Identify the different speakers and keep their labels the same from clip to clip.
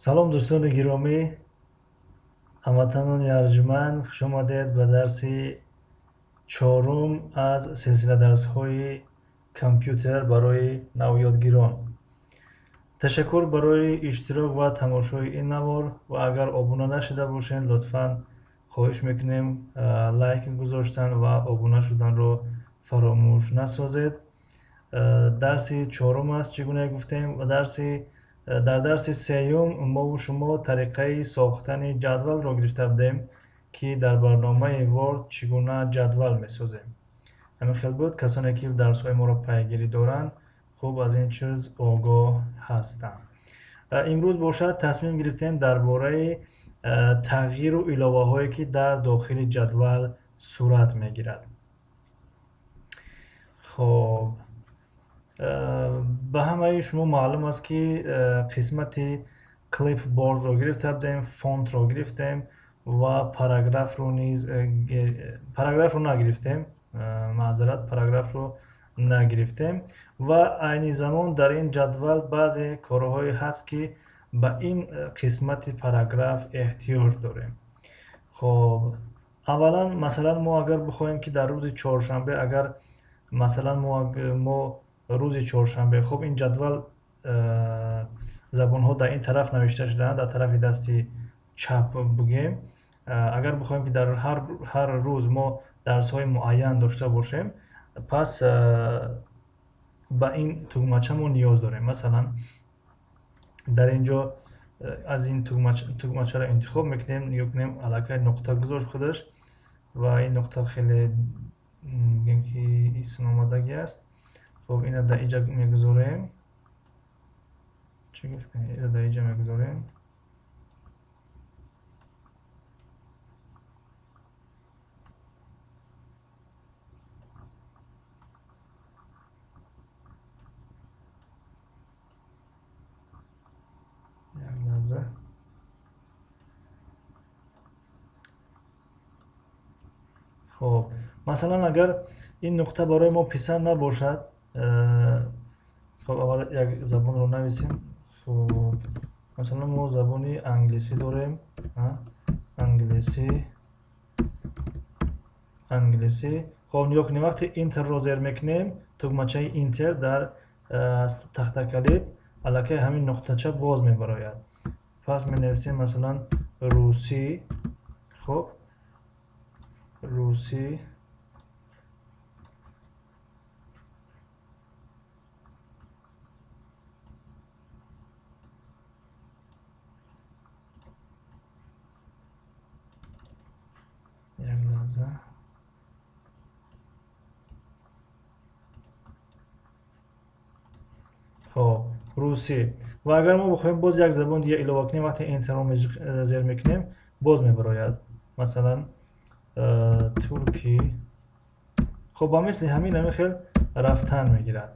Speaker 1: Салом, дӯстони гиромӣ, ҳамватанони арҷманд, хуш омадед ба дарси чорум аз силсила дарсҳои компютер барои навёдгирон. Ташаккур барои иштирок ва тамошои ин навор ва агар обуна нашуда бошед, лутфан хоҳиш мекунем, лайк гузоштан ва обуна шуданро фаромӯш насозед. Дарси чорум аст, чӣ гуна гуфтем, ва дар дарси сеюм мову шумо тариқаи сохтани ҷадвалро гирифта будем, ки дар барномаи Word чӣ гуна ҷадвал месозем. Ҳамин хел буд. Касоне ки дарсҳои моро пайгирӣ доранд, хуб аз ин чиз огоҳ ҳастанд. Имрӯз бошад, тасмим гирифтем дар бораи тағйиру иловаҳое, ки дар дохили ҷадвал сурат мегирад. Хоб, ба ҳамаи шумо маълум аст, ки қисмати clipboard-ро гирифта будем, font-ро гирифтем ва параграфро низ, параграфро нагирифтем, маъзарат, параграфро нагирифтем. Ва айни замон дар ин ҷадвал баъзе корҳое ҳаст, ки ба ин қисмати параграф эҳтиёҷ дорем. Хоб, аввалан, масалан, мо агар бихоҳем, ки дар рӯзи чоршанбе, агар масалан мо рӯзи чоршанбе, хоб, ин ҷадвал, забонҳо дар ин тараф навишта шудаанд, дар тарафи дасти чап бугем. Агар бихоҳем, ки дар ҳар рӯз мо дарсҳои муайян дошта бошем, пас ба ин тугмача мо ниёз дорем. Масалан, дар ин ҷо аз ин тугмачаро интихоб мекунем. Нигоҳ кунем, аллакай нуқта гузошт худаш ва ин нуқта хеле, бигем, ки исмомадагӣ аст. Хоб, ина дар инҷа мегузорем. Чӣ гуфтем? Ина дар инҷа мегузорем. Як лаҳза. Хоб, масалан, агар ин нуқта барои мо писанд набошад, хоб, аввал як забонро нависем. Хоб, масалан, мо забони англисӣ дорем, англисӣ, англисӣ. Хоб, нигоҳ кунем, вақте Enter-ро зер мекунем, тугмачаи Enter дар тахтакалид, аллакай ҳамин нуқтача боз мебарояд. Пас менависем, масалан, русӣ. Хоб, русӣ. Як лаҳза. Хоб, русӣ. Ва агар мо бихоҳем боз як забон дига илова кунем, вақте Enter-ро зер мекунем, боз мебарояд, масалан, туркӣ. Хоб, ба мисли ҳамин хел рафтан мегирад.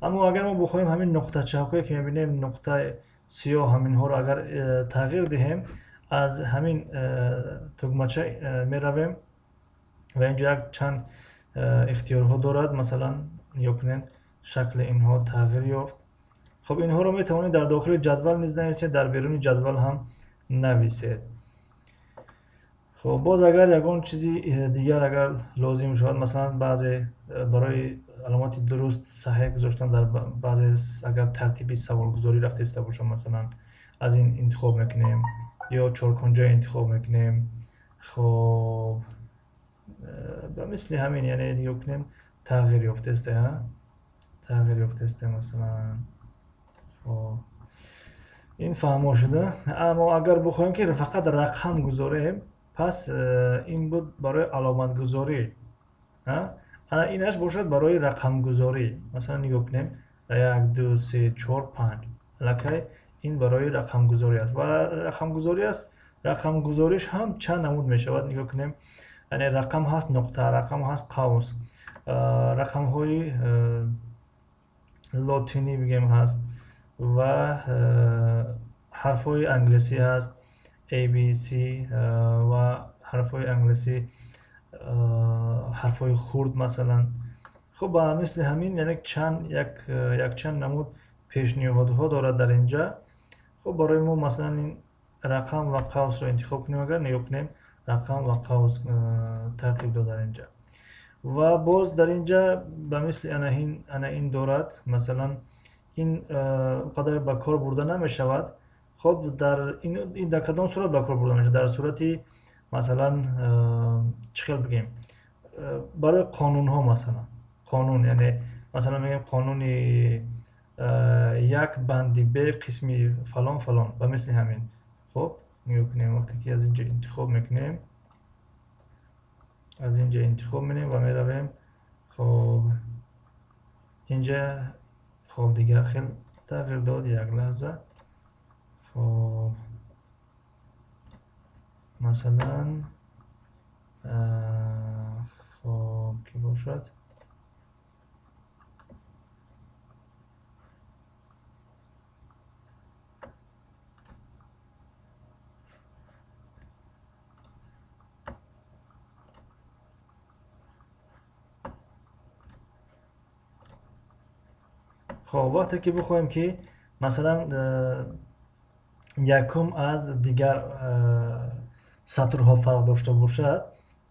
Speaker 1: Аммо агар мо бихоҳем ҳамин нуқтачаҳое, ки мебинем, нуқтаи сиёҳ, ҳаминҳоро агар тағйир диҳем, аз ҳамин тугмача меравем ва инҷо як чанд ихтиёрҳо дорад. Масалан, нигоҳ кунед, шакли инҳо тағйир ёфт. Хоб, инҳоро метавонед дар дохили ҷадвал низ нависед, дар беруни ҷадвал ҳам нависед. Хоб, боз агар ягон чизи дигар агар лозим шавад, масалан, баъзе барои аломати дуруст саҳеҳ гузоштан дар баъзе, агар тартиби саволгузорӣ рафта истода бошад, масалан, аз ин интихоб мекунем ё чоркунҷа интихоб мекунем. Хоб, ба мисли ҳамин, яъне нигоҳ кунем, тағйир ёфтааст, тағйир ёфтааст, масалан. Хоб, ин фаҳмо шуда. Аммо агар бихоҳем, ки фақат рақам гузорем, пас ин буд барои аломатгузорӣ, ана инаш бошад барои рақамгузорӣ. Масалан, нигоҳ кунем, як, ду, се, чор, панҷ. Аллакай ин барои рақамгузорӣ аст ва рақамгузорӣ аст. Рақамгузориш ҳам чанд намуд мешавад. Нигоҳ кунем, яъне рақам ҳаст, нуқта, рақам ҳаст, қавс, рақамҳои лотинӣ бигем ҳаст ва ҳарфҳои англисӣ ҳаст, A, B, C, ва ҳарфҳои англисӣ, ҳарфҳои хурд, масалан. Хуб, ба мисли ҳамин, яъне чанд, якчанд намуд пешниҳодҳо дорад дар инҷа. Хуб, барои мо масалан ин рақам ва қавсро интихоб кунем, агар нигоҳ кунем, рақам ва қавс тартиб дод дар инҷа. Ва боз дар инҷа ба мисли ана ин дорад, масалан ин қадар ба кор бурда намешавад. Хоб, дар ин дар кадом сурат ба кор бурда мешавад? Дар сурати масалан чӣ хел бигем, барои қонунҳо, масалан қонун, яъне масалан мегӯем қонуни як банди б қисми фалон фалон, ба мисли ҳамин. Хоб, нигоҳ кунем, вақте ки аз инҷа интихоб мекунем, аз инҷа интихоб менем ва меравем. Хоб, инҷа хоб дигар хел тағйир дод, як лаҳза. Хоб, масалан хоб ки бошад, хоб, вақте ки бихоҳем ки масалан якум аз дигар сатрҳо фарқ дошта бошад,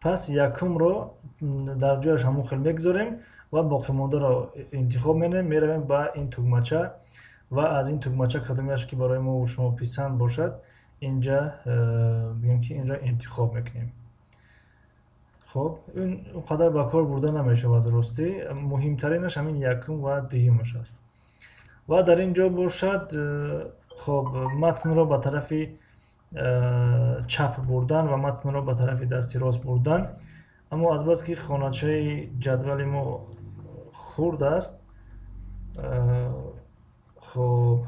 Speaker 1: пас якумро дар ҷояш ҳамон хел мегузорем ва боқимондаро интихоб менем, меравем ба ин тугмача ва аз ин тугмача кадомеаш ки барои мо шумо писанд бошад, инҷа бигем ки инро интихоб мекунем. Хоб, ин он қадар ба кор бурда намешавад, ростӣ муҳимтаринаш ҳамин якум ва дуюмаш аст. Ва дар ин ҷо бошад, хоб, матнро ба тарафи чап бурдан ва матнро ба тарафи дасти рост бурдан. Аммо азбаски хоначаи ҷадвали мо хурд аст, хоб,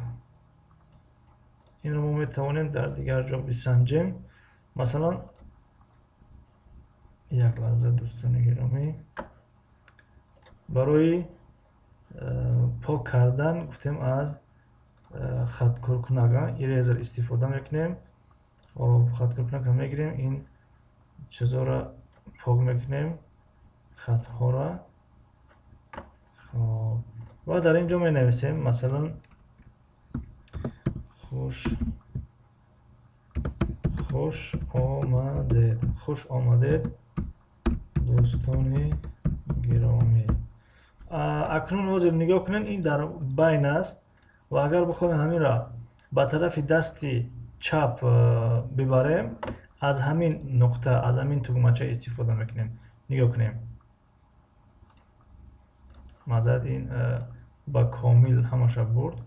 Speaker 1: инро мо метавонем дар дигар ҷо бисанҷем. Масалан, як лаҳза, дӯстони гиромӣ, барои пок кардан гуфтем аз хаткоркунак eraser истифода мекунем. Хоб, хаткоркунакро мегирем, ин чизоро пок мекунем, хатҳоро. Хоб, ва дар ин ҷо менависем масалан хуш омадед, хуш омадед дӯстони гиромӣ. Акнун ҳозир нигоҳ кунед, ин дар байн аст ва агар бихоҳем ҳаминро ба тарафи дасти чап бибарем, аз ҳамин нуқта, аз ҳамин тугмача истифода мекунем. Нигоҳ кунем, маъзарат, ин ба комил ҳамаша бурд.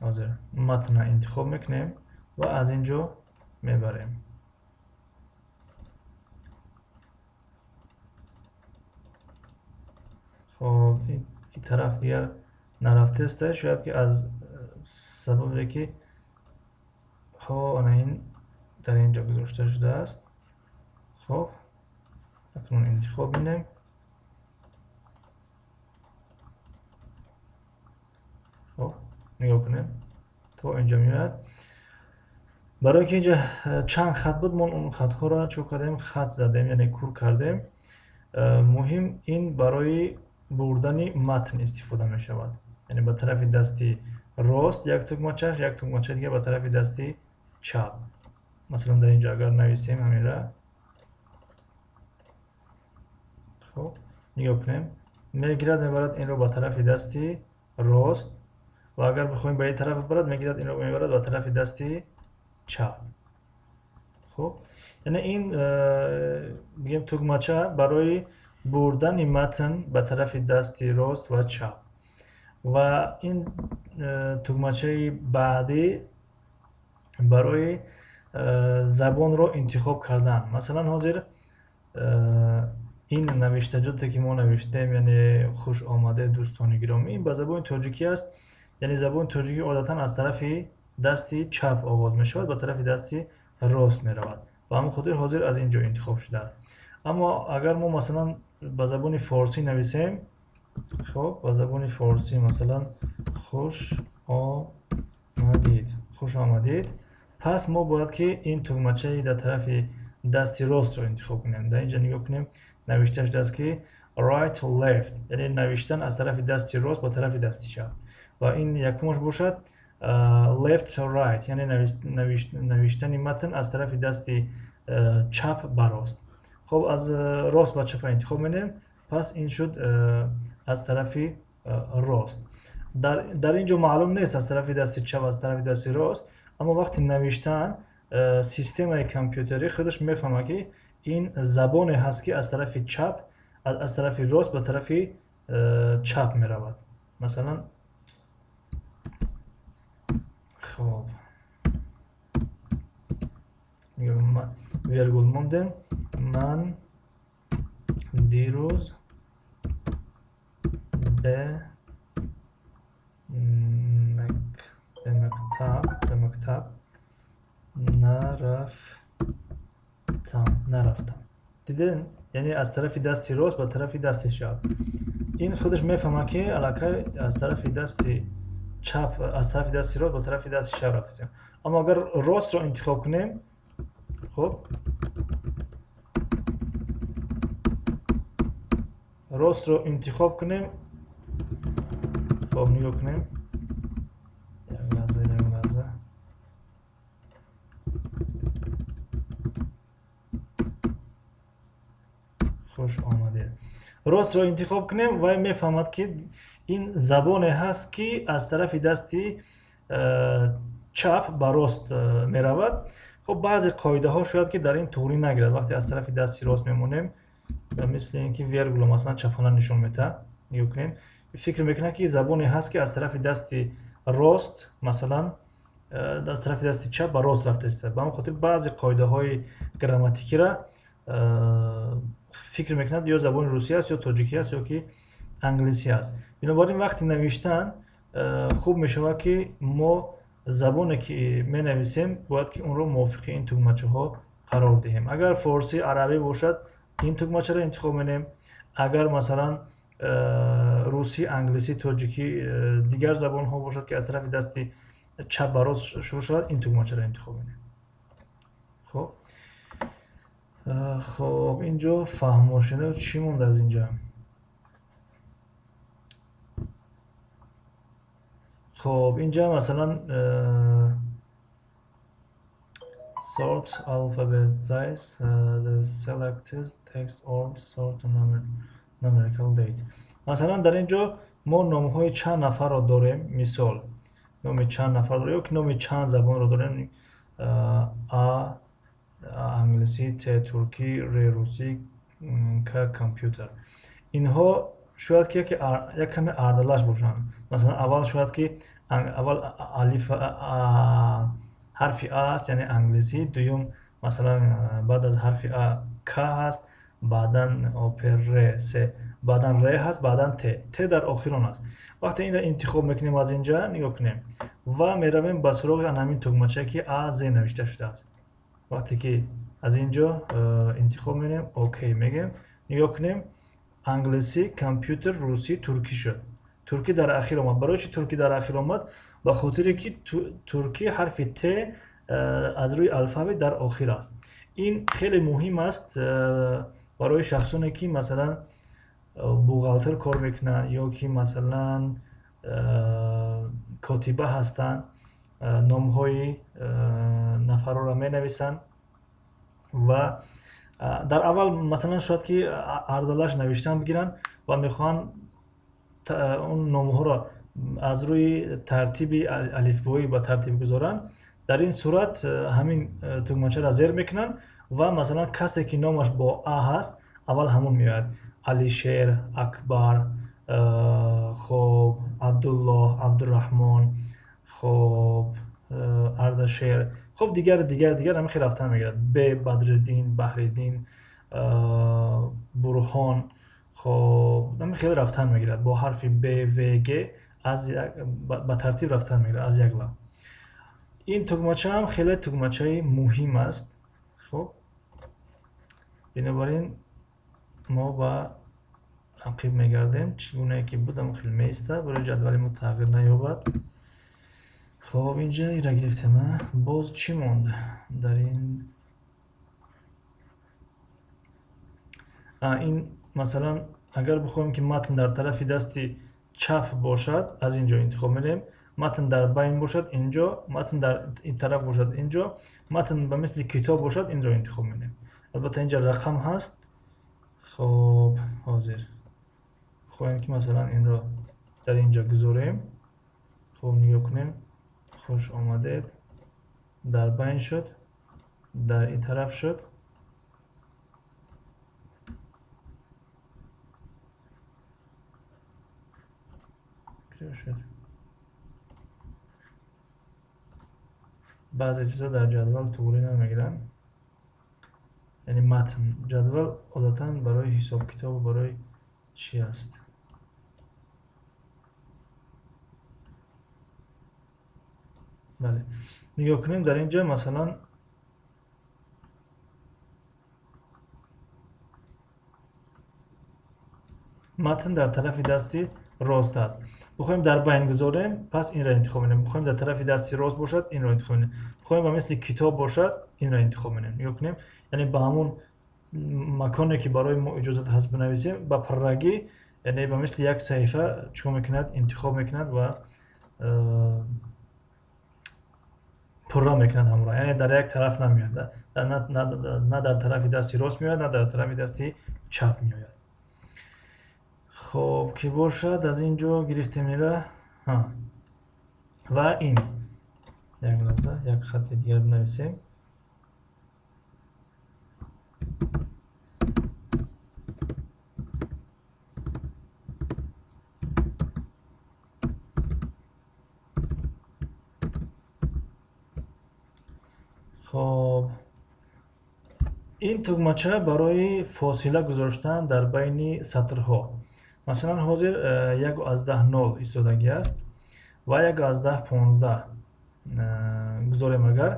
Speaker 1: Ҳозир матнро интихоб мекунем ва аз ин ҷо мебарем. Хоб, ин тараф дигар нарафтааст, шояд ки аз сабабе ки хоб ана ин дар ин ҷо гузошта шудааст. Хоб, акнун интихоб менем. Хоб, нигоҳ кунем, то инҷо меояд. Барои ки инҷа чанд хат буд, мо он хатҳоро чӯ кардем, хат задем, яъне кур кардем. Муҳим ин барои бурдани матн истифода мешавад, яъне ба тарафи дасти рост як тугмачаш, як тугмача дигар ба тарафи дасти чап. Масалан дар инҷо агар нависем ҳаминра, хоб, нигоҳ кунем, мегирад, мебарад инро ба тарафи дасти рост ва агар бихоҳем ба ин тараф бибарад, мегирад инро мебарад ба тарафи дасти чап. Хоб, яъне ин бигем тугмача барои бурдани матн ба тарафи дасти рост ва чап. Ва ин тугмачаи баъдӣ барои забонро интихоб кардан. Масалан ҳозир ин навиштаҷоте ки мо навиштем, яъне хуш омадед дӯстони гиромӣ, ин ба забони тоҷикӣ аст. Яъне забони тоҷикӣ одатан аз тарафи дасти чап оғоз мешавад, ба тарафи дасти рост меравад. Ба ҳамин хотир ҳозир аз ин ҷо интихоб шудааст. Аммо агар мо масалан ба забони форсӣ нависем, хоб, ба забони форсӣ масалан хуш омадид, хуш омадид, пас мо бояд ки ин тугмачаи дар тарафи дасти ростро интихоб кунем. Дар инҷа нигоҳ кунем, навишта шудааст ки right to left, яъне навиштан аз тарафи дасти рост ба тарафи дасти чап. Ва ин якумаш бошад Left to right, яъне навиштани матн аз тарафи дасти чап ба рост. Хоб, аз рост ба чапа интихоб менем, пас ин шуд аз тарафи рост. Дар ин ҷо маълум нест аз тарафи дасти чап, аз тарафи дасти рост, аммо вақти навиштан системаи компютерӣ худаш мефаҳмад, ки ин забоне ҳаст, ки аз тарафи чап, аз тарафи рост ба тарафи чап меравад. Масалан, хоб, вергул мондем: ман дирӯз ба мактаб нарафтам. Дидем, яъне аз тарафи дасти рост ба тарафи дасти чап. Ин худаш мефаҳмад, ки аллакай аз тарафи дасти чап, аз тарафи дасти рост ба тарафи дасти чап рафтем. Аммо агар ростро интихоб кунем, хоб, ростро интихоб кунем, хоб, нигоҳ кунем, як лаҳза, як лаҳза. Хуш омадед. Ростро интихоб кунем, вай мефаҳмад, ки ин забоне ҳаст, ки аз тарафи дасти чап ба рост меравад. Хоб, баъзе қоидаҳо шояд ки дар ин туғрӣ нагирад, вақте аз тарафи дасти рост мемонем, мисли ин ки вергула, масалан, чапона нишон медиҳад. Нигоҳ кунем, фикр мекунад, ки забоне ҳаст, ки аз тарафи дасти рост, масалан, аз тарафи дасти чап ба рост рафта истода. Ба ҳамин хотир баъзе қоидаҳои грамматикиро фикр мекунад, ё забони русӣ аст, ё тоҷикӣ аст, ё ки англисӣ аст. Бинобар ин вақти навиштан хуб мешавад, ки мо забоне ки менависем, бояд ки онро мувофиқи ин тугмачаҳо қарор диҳем. Агар форсӣ, арабӣ бошад, ин тугмачаро интихоб менем. Агар, масалан, русӣ, англисӣ, тоҷикӣ, дигар забонҳо бошад, ки аз тарафи дасти чап ба рост шурӯъ шавад, ин тугмачаро интихоб менем. Хоб, инҷо фаҳмо шуда. Чӣ монда аз инҷа? Хоб, инҷа, масалан, sort alphabetize the selected text or sort numerical date. Масалан, дар ин ҷо мо номҳои чанд нафарро дорем. Мисол, номи чанд нафар дорем ё ки номи чанд забонро дорем: а англисӣ, т туркӣ, р русӣ, к компютер. Инҳо шояд ки як каме ардалаш бошанд. Масалан, аввал шояд ки аввал алиф, ҳарфи а аст, яъне англисӣ, дуюм, масалан, баъд аз ҳарфи а к ҳаст, баъдан оп, р, с, баъдан р ҳаст, баъдан т, т дар охир он аст. Вақте инро интихоб мекунем, аз инҷа нигоҳ кунем ва меравем ба суроғи ан ҳамин тугмачае, ки а з навишта шудааст. Вақте ки аз ин ҷо интихоб менем, окей мегӯем, нигоҳ кунем, англисӣ, компютер, русӣ, туркӣ шуд. Туркӣ дар ахир омад. Барои чи туркӣ дар ахир омад? Ба хотире ки туркӣ ҳарфи т аз рӯи алфавит дар охир аст. Ин хеле муҳим аст барои шахсоне, ки, масалан, бухгалтер кор мекунанд ё ки, масалан, котиба ҳастанд, номҳои нафарҳоро менависанд ва дар аввал, масалан, шояд ки ардалаш навиштан бигиранд ва мехоҳанд он номҳоро аз рӯи тартиби алифбоӣ ба тартиб гузоранд. Дар ин сурат ҳамин тугмачаро зер мекунанд ва, масалан, касе ки номаш бо а ҳаст, аввал ҳамон меояд: Алишер, Акбар, хоб, Абдуллоҳ, Абдураҳмон, хоб, Ардашер, хоб, дигар, дигар, дигар, ҳамин хел рафтан мегирад. Б Бадриддин, Баҳриддин, Бурҳон, хоб, ҳамин хел рафтан мегирад. Бо ҳарфи б, в, г аз ба тартиб рафтан мегирад аз як лав. Ин тугмачаам хеле тугмачаи муҳим аст. Хоб, бинобар ин мо ба ақиб мегардем. Чӣ гунае ки буд, ҳамон хел меистад, барои ҷадвали мо тағйир наёбад. Хоб, инҷа ира гирифтем. Боз чӣ монд дар ин? Ин, масалан, агар бихоҳем, ки матн дар тарафи дасти чап бошад, аз ин ҷо интихоб менем. Матн дар байн бошад инҷо, матн дар ин тараф бошад инҷо, матн ба мисли китоб бошад инро интихоб менем. Албатта инҷа рақам ҳаст. Хоб, ҳозир хоҳем ки масалан инро дар инҷо гузорем. Хоб, нигоҳ кунем. Хуш омадед. Дар байн шуд, дар ин тараф шуд. Шуд. Баъзе чизҳо дар ҷадвал туғрӣ намегиранд. Яъне матн ҷадвал одатан барои ҳисобкитобу барои чӣ аст? Бале, нигоҳ кунем, дар инҷа масалан матн дар тарафи дасти рост аст. Бихоҳем дар байн гузорем, пас инро интихоб менем. Бихоҳем дар тарафи дасти рост бошад, инро интихоб менем. Бихоҳем ба мисли китоб бошад, инро интихоб менем. Нигоҳ кунем, яъне ба ҳамун маконе ки барои мо иҷозат ҳаст бинависем, ба пуррагӣ, яъне ба мисли як саҳифа чикор мекунад, интихоб мекунад ва пурра мекунад ҳамро. Яъне дар як тараф намеояд, на дар тарафи дасти рост меояд, на дар тарафи дасти чап меояд. Хоб, ки бошад, аз ин ҷо гирифтем ира. Ва ин як лаҳза, як хати дигар бинависем. Хоб, ин тугмача барои фосила гузоштан дар байни сатрҳо. Масалан, ҳозир 1.0 истодагӣ аст ва 1.15 гузорем агар.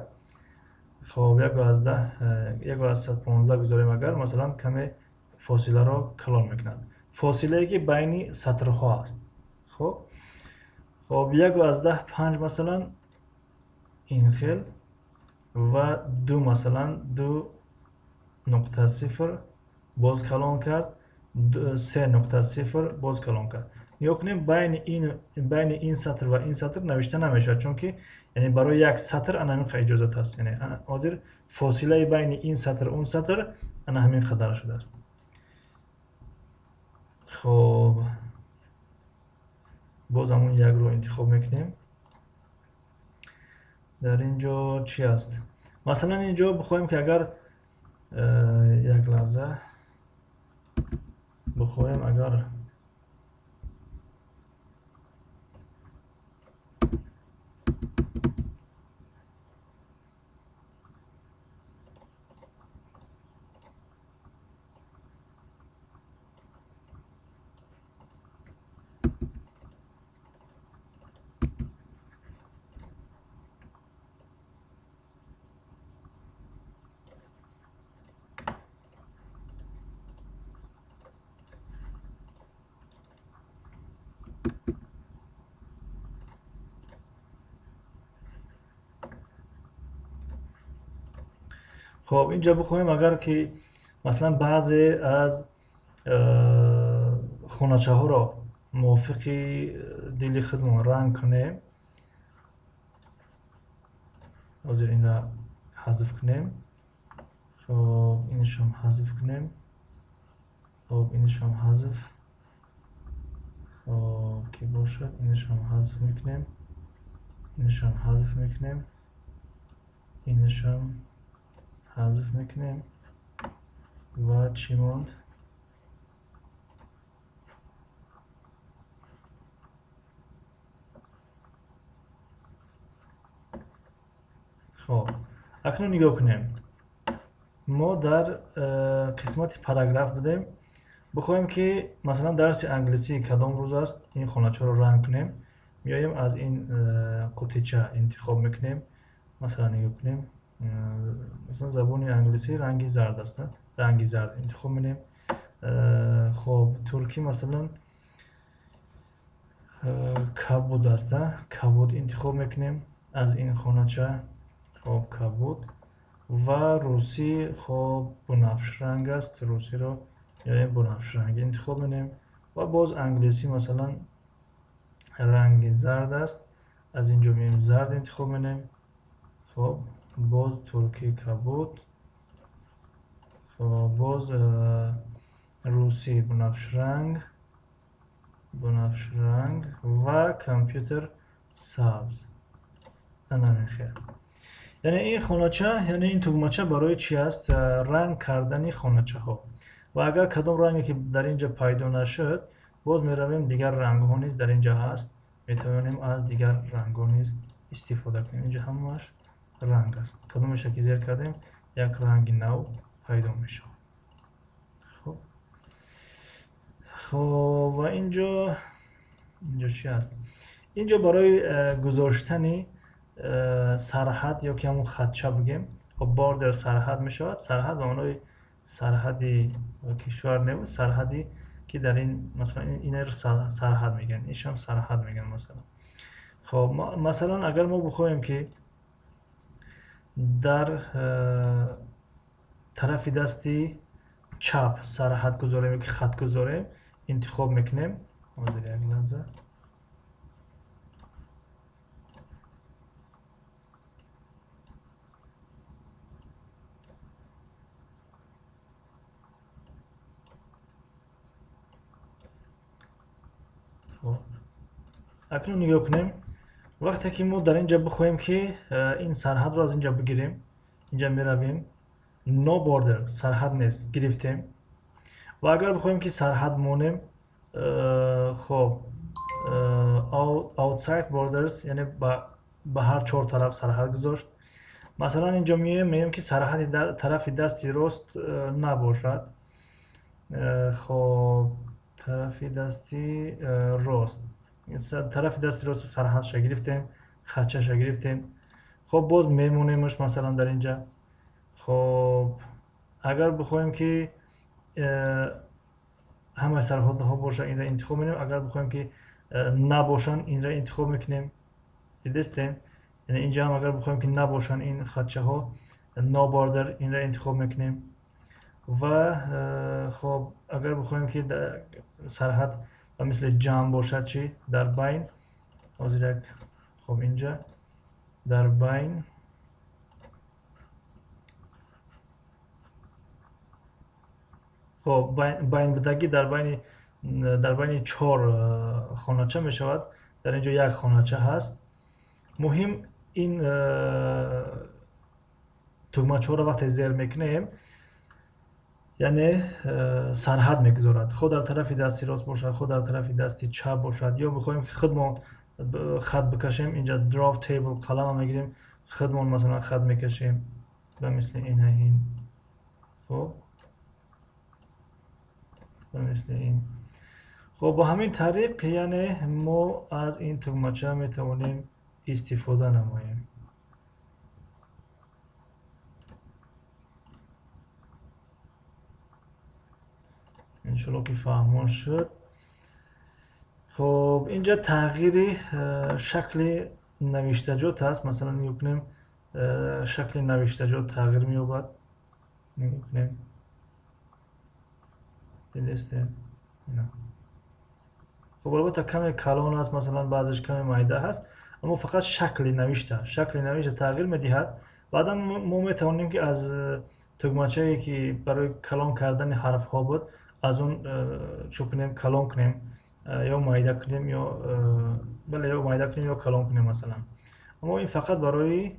Speaker 1: Хоб, 1.15 гузорем агар, масалан, каме фосиларо калон мекунад. Фосилае ки байни сатрҳо аст. Хоб, 1.5 масалан ин хел ва 2 масалан 2.0 боз калон кард, 3.0 боз калон кард. Нигоҳ кунем, байни ин сатр ва ин сатр навишта намешавад, чунки яъне барои як сатр ана ҳамин қадар иҷозат аст. Яъне ҳозир фосилаи байни ин сатр он сатр ана ҳамин қадар шудааст. Хоб, боз ҳамон якро интихоб мекунем. Дар ин ҷо чӣ аст? Масалан, ин ҷо бихоҳем ки агар як лаҳза бихоҳем агар хоб инҷа бихоҳем агар ки масалан баъзе аз хоначаҳоро мувофиқи дили худмон ранг кунем, ҳозир инро ҳазф кунем. Хоб, инашам ҳазф кунем. Хоб, инашам ҳазф. Хоб, ки бошад, инашам ҳазф мекунем. Инашам ҳазф мекунем. Инашам ҳазф мекунем. Ва чӣ монд? Хоб, акнун нигоҳ кунем. Мо дар қисмати параграф будем. Бихоҳем ки масалан дарси англисӣ кадом рӯз аст, ин хоначаро ранг кунем. Меоем аз ин қутича интихоб мекунем. Масалан нигоҳ кунем. Масалан забони англисӣ ранги зард аст, ранги зард интихоб менем. Хоб, туркӣ масалан кабуд аст, кабуд интихоб мекунем аз ин хонача. Хоб, кабуд. Ва русӣ, хоб, бунафшранг аст, русиро яъне бунафшранг интихоб менем. Ва боз англисӣ масалан ранги зард аст Аз ин ҷо меем, зард интихоб менем. Хоб, боз туркӣ кабуд. Хоб, боз русӣ бунафшранг, бунафшранг ва компютер сабз. Ана хел. Яъне ин хонача, яъне ин тугмача барои чӣ аст? Ранг кардани хоначаҳо. Ва агар кадом ранге ки дар ин ҷо пайдо нашуд, боз меравем, дигар рангҳо низ дар ин ҷо ҳаст, метавонем аз дигар рангҳо низ истифода кунем. Инҷо ҳамааш ранг аст. Кадомеша ки зер кардем, як ранги нав пайдо мешавад. Хоб, хоб, ва инҷо чӣ аст? Инҷо барои гузоштани сарҳад ё ки ҳамун хатча бигем. Хоб, border сарҳад мешавад. Сарҳад ба маънои сарҳади кишвар не, сарҳади ки дар ин, масалан, инро сарҳад мегӯянд, ишам сарҳад мегӯянд, масалан. Хоб, масалан, агар мо бихоҳем, ки дар тарафи дасти чап сарҳад гузорем ё ки хат гузорем, интихоб мекунем. Ҳозир, як лаҳза. Хоб, акнун нигоҳ кунем. Вақте ки мо дар ин ҷо бихоҳем, ки ин сарҳадро аз ин ҷо бигирем, инҷа меравем, no border, сарҳад нест, гирифтем. Ва агар бихоҳем, ки сарҳад монем, хоб, outside borders, яъне ба ҳар чор тараф сарҳад гузошт. Масалан, инҷо меоем, мегӯем, ки сарҳади тарафи дасти рост набошад. Хоб, тарафи дасти рост, тарафи дасти рост сарҳадша гирифтем, хатчаша гирифтем. Хоб, боз мемонемш, масалан, дар инҷа. Хоб, агар бихоҳем, ки ҳамаи сарҳадҳо бошад, инро интихоб менем. Агар бихоҳем, ки набошанд, инро интихоб мекунем. Дидестем? Яъне инҷа ҳам агар бихоҳем, ки набошанд ин хатчаҳо, no border, инро интихоб мекунем. Ва хоб, агар бихоҳем, ки сарҳад ба мисли ҷамъ бошад, чӣ, дар байн, ҳозир як. Хоб, инҷа дар байн. Хоб, байнбудагӣ дар байни чор хонача мешавад. Дар ин ҷо як хонача ҳаст. Муҳим ин тугмачаҳоро вақте зер мекунем, яъне сарҳад мегузорад, хо дар тарафи дасти рост бошад, хо дар тарафи дасти чап бошад. Ё бихоҳем, ки худмон хат бикашем, инҷа draw table, қалама мегирем, худмон, масалан, хат мекашем ба мисли ин. Хоб, ба мисли ин. Хоб, бо ҳамин тариқ, яъне мо аз ин тугмача метавонем истифода намоем. Иншолло, ки фаҳмон шуд. Хоб, инҷа тағйири шакли навиштаҷот аст. Масалан, нигоҳ кунем, шакли навиштаҷот тағйир меёбад. Нигоҳ кунем, дидестем? Хоб, албатта, каме калон аст, масалан, баъзеш каме майда ҳаст, аммо фақат шакли навишта тағйир медиҳад. Баъдан мо метавонем, ки аз тугмачае, ки барои калон кардани ҳарфҳо буд, аз он чӯ кунем, калон кунем ё майда кунем, ё бале, ё майда кунем, ё калон кунем, масалан. Аммо ин фақат барои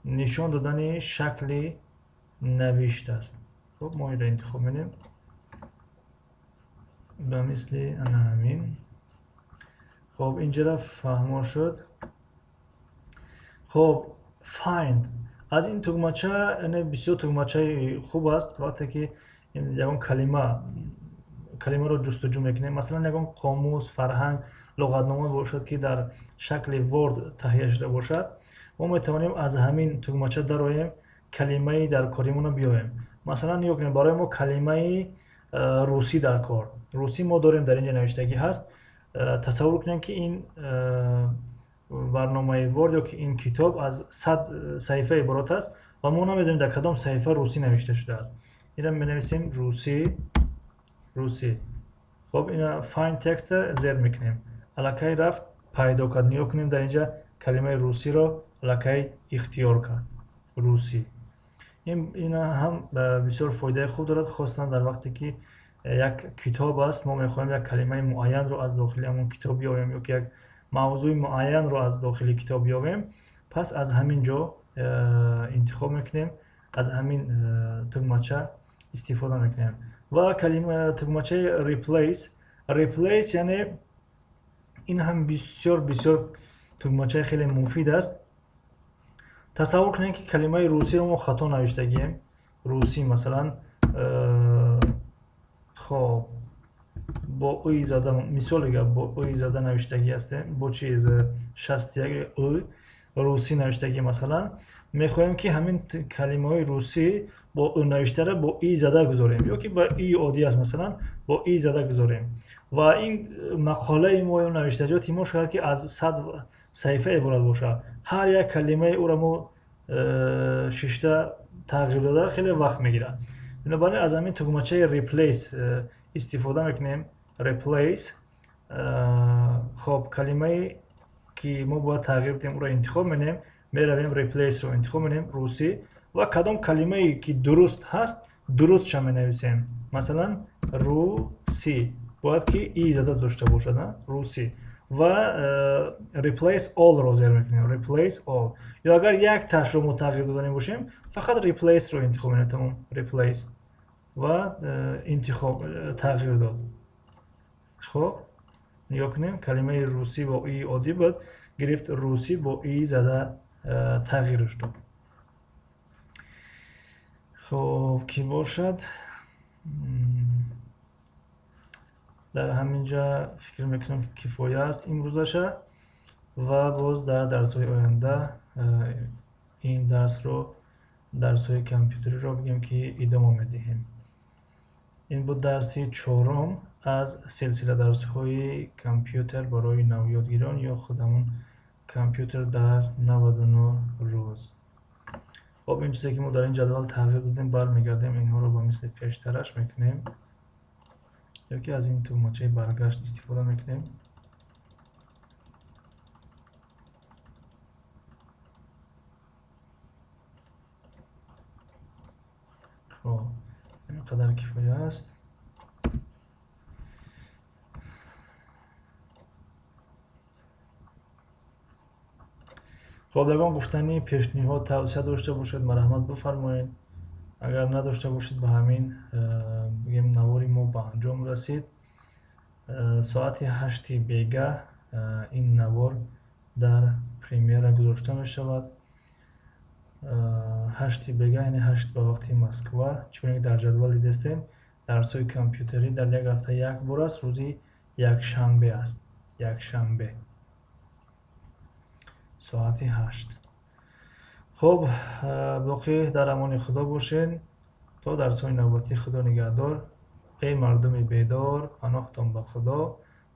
Speaker 1: нишон додани шакли навишт аст. Хоб, мо инро интихоб менем ба мисли ана ҳамин. Хоб, инҷара фаҳмо шуд. Хоб, find аз ин тугмача, яъне бисёр тугмачаи хуб аст. Вақте ки ягон калимаро ҷустуҷӯ мекунем, масалан, ягон қомус, фарҳанг, луғатнома бошад, ки дар шакли Word таҳия шуда бошад, мо метавонем аз ҳамин тугмача дароем, калимаи дар коримонро биёвем. Масалан, нигоҳ кунем, барои мо калимаи русӣ дар кор. Русӣ мо дорем, дар ин ҷо навиштагӣ ҳаст. Тасаввур кунем, ки ин барномаи Word ё ки ин китоб аз 100 саҳифа иборат аст ва мо намедонем, дар кадом саҳифа русӣ навишта шудааст. Инро менависем русӣ, русӣ. Хоб, ина find text зер мекунем, аллакай рафт, пайдо кард. пайдо кард. Нигоҳ кунем, дар инҷа калимаи русиро аллакай ихтиёр кард. Русӣ. Ин ҳам бисёр фоидаи хуб дорад, хусусан дар вақте ки як китоб аст, мо мехоҳем як калимаи муайянро аз дохили ҳамон китоб ёбем ё ки як мавзӯи муайянро аз дохили китоб ёбем. Пас аз ҳамин ҷо интихоб мекунем, аз ҳамин тугмача истифода мекунем. Ва тугмачаи replace, replace яъне ин ҳам бисёр бисёр тугмачаи хеле муфид аст. Тасаввур кунем, ки калимаи русиро мо хато навиштагием. Русӣ, масалан, хоб, бо ӯи зада, мисоли гап, бо ӯи зада навиштагӣ ҳастем, бо чиз 61 ӯ русӣ навиштагӣ, масалан, мехоҳем, ки ҳамин калимаҳои русӣ бо ӯ навиштара бо и зада гузорем ё ки ба и оддӣ аст, масалан, бо и зада гузорем. Ва ин мақолаи мо ё навиштаҷоти мо шояд ки аз 100 саҳифа иборат бошад. Ҳар як калимаи ӯро мо шишта тағйир дода хеле вақт мегирад. Бинобар ин аз ҳамин тугмачаи replace истифода мекунем. Replace, хоб, калимае ки мо бояд тағйир диҳем, ӯро интихоб менем, меравем, replace-ро интихоб менем, русӣ, ва кадом калимае ки дуруст ҳаст, дурустша менависем. Масалан, русӣ бояд ки и зада дошта бошад, русӣ, ва replace all-ро зер мекунем. Replace all. Ё агар як ташро мо тағйир додани бошем, фақат replace-ро интихоб менем, тамом, replace ва интихоб тағйир дод. Хоб, нигоҳ кунем, калимаи русӣ бо и оддӣ буд, гирифт, русӣ бо и зада тағйирш дод. Хоб, кӣ бошад, дар ҳамин ҷа фикр мекунам, ки кифоя аст имрӯзаша ва боз дар дарсҳои оянда ин дарсро, дарсҳои компютериро бигем ки идома медиҳем. Ин буд дарси чорум аз силсила дарсҳои компютер барои навёдгирон ё худ ҳамон компютер дар 99 рӯз. Хоб, ин чизе ки мо дар ин ҷадвал тағйир додем, бармегардем, инҳоро ба мисли пештараш мекунем ё ки аз ин тугмачаи баргашт истифода мекунем. Хоб, ин қадар кифоя аст. Хоб, ягон гуфтанӣ, пешниҳод, тавсия дошта бошед, марҳамат, бифармоед. Агар надошта бошед, ба ҳамин бигем, навори мо ба анҷом расид. Соати 8-и бегаҳ ин навор дар премьера гузошта мешавад. 8-и бегаҳ, яъне 8 ба вақти Москва. Чуне ки дар ҷадвал дидестем, дарсҳои компютерӣ дар як ҳафта як бор аст, рӯзи якшанбе аст, якшанбе соати 8. Хуб, боқӣ дар амони Худо бошед то дарсҳои навбатӣ. Худо нигаҳдор. Эй мардуми бедор, паноҳтон ба Худо,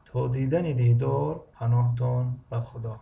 Speaker 1: то дидани дидор, паноҳтон ба Худо.